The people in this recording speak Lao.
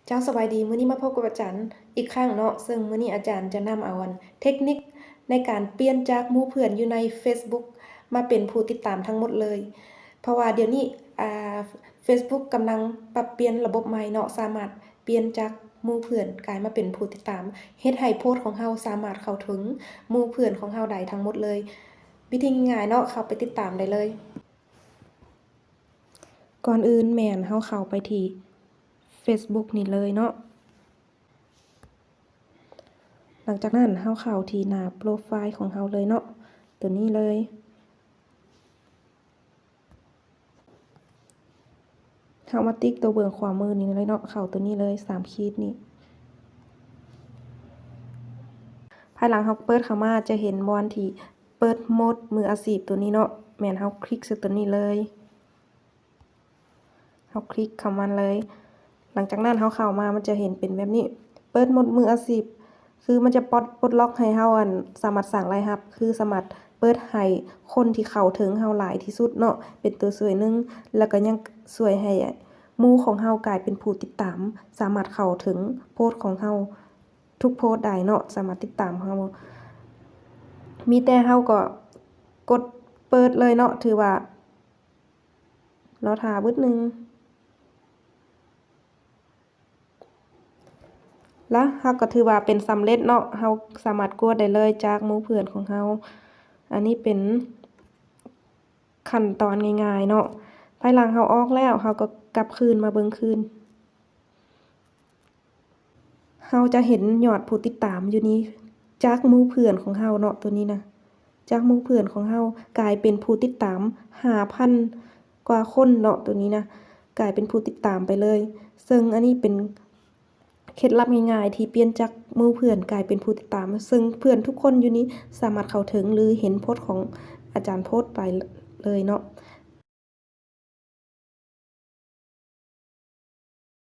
ເຈົ້າ ສະບາຍດີ, ມື້ນີ້ມາພົບກັບອາຈານອີກຄັ້ງເນາະ, ເຊິ່ງມື້ນີ້ອາຈານຈະນຳເອົາອັນເທັກນິກໃນການປ່ຽນຈາກໝູ່ເພື່ອນຢູ່ໃນ Facebook ມາເປັນຜູ້ຕິດຕາມທັງໝົດເລີຍ. ເພາະວ່າດຽວນີ້ ອ່າ Facebook ກຳລັງປັບປ່ຽນລະບົບໃໝ່ເນາະ, ສາມາດປ່ຽນຈາກໝູ່ເພື່ອນກາຍມາເປັນຜູ້ຕິດຕາມ, ເຮັດໃຫ້ໂພສຂອງເຮົາສາມາດເຂົ້າເຖິງໝູ່ເພື່ອນຂອງເຮົາໄດ້ທັງໝົດເລີຍ. ວິທີງ່າຍໆເນາະ, ເຂົ້າໄປຕິດຕາມໄດ້ເລີຍ. ກ່ອນອື່ນແມ່ນເຮົາເຂົ້າໄປທີ່ Facebook ນີ້ເລີຍເນາະ. ຫຼັງຈາກນັ້ນເຮົາເຂົ້າທີ່ໜ້າໂປຣໄຟລ໌ຂອງເຮົາເລີຍເນາະ, ຕົວນີ້ເລີຍ. ເຮົາມາຕິກຕົວເບື້ອງຂວາມືນີ້ເລີຍເນາະ, ເຂົ້າຕົວນີ້ເລີຍ ສາມຂີດນີ້. ພາຍຫຼັງເຮົາເປີດເຂົ້າມາຈະເຫັນບ່ອນທີ່ ເປີດໂໝດມືອາຊີບຕົວນີ້ເນາະ, ແມ່ນເຮົາຄລິກໃສ່ຕົວນີ້ເລີຍ, ເຮົາຄລິກເຂົ້າມາເລີຍ. ຫຼັງຈາກນັ້ນເຮົາເຂົ້າມາ ມັນຈະເຫັນເປັນແບບນີ້, ເປີດໂໝດມືອາຊີບ ຄືມັນຈະປອດ ປົດລັອກໃຫ້ເຮົາ ອັນ ສາມາດສ້າງລາຍຮັບ, ຄືສາມາດເປີດໃຫ້ຄົນທີ່ເຂົ້າເຖິງເຮົາຫຼາຍທີ່ສຸດເນາະ, ເປັນຕົວຊ່ວຍໜຶ່ງ, ແລ້ວກໍຍັງຊ່ວຍໃຫ້ໝູ່ຂອງເຮົາກາຍເປັນຜູ້ຕິດຕາມ, ສາມາດເຂົ້າເຖິງໂພສຂອງເຮົາ ທຸກໂພສໄດ້ເນາະ, ສາມາດຕິດຕາມເຮົາ. ມີແຕ່ເຮົາກໍກົດເປີດເລີຍເນາະ, ຖືວ່າລໍຖ້າບຶດໜຶ່ງ ລະເຮົາກໍຖືວ່າເປັນສຳເລັດເນາະ, ເຮົາສາມາດກວດໄດ້ເລີຍຈາກໝູ່ເພື່ອນຂອງເຮົາ. ອັນນີ້ເປັນຂັ້ນຕອນງ່າຍໆເນາະ. ພາຍຫຼັງເຮົາອອກແລ້ວ ເຮົາກໍກັບຄືນມາເບິ່ງຄືນ. ເຮົາຈະເຫັນຍອດຜູ້ຕິດຕາມຢູ່ນີ້ ຈາກໝູ່ເພື່ອນຂອງເຮົາເນາະ, ຕົວນີ້ນະ, ຈາກໝູ່ເພື່ອນຂອງເຮົາກາຍເປັນຜູ້ຕິດຕາມຫ້າພັນກວ່າຄົນເນາະ, ຕົວນີ້ນະ, ກາຍເປັນຜູ້ຕິດຕາມໄປເລີຍ. ເຊິ່ງອັນນີ້ເປັນເຄັດລັບງ່າຍໆທີ່ປ່ຽນຈາກໝູ່ເພື່ອນກາຍເປັນຜູ້ຕິດຕາມ, ເຊິ່ງເພື່ອນທຸກຄົນຢູ່ນີ້ສາມາດເຂົ້າເຖິງ ຫຼື ເຫັນໂພສຂອງອາຈານໂພສໄປເລີຍເນາະ.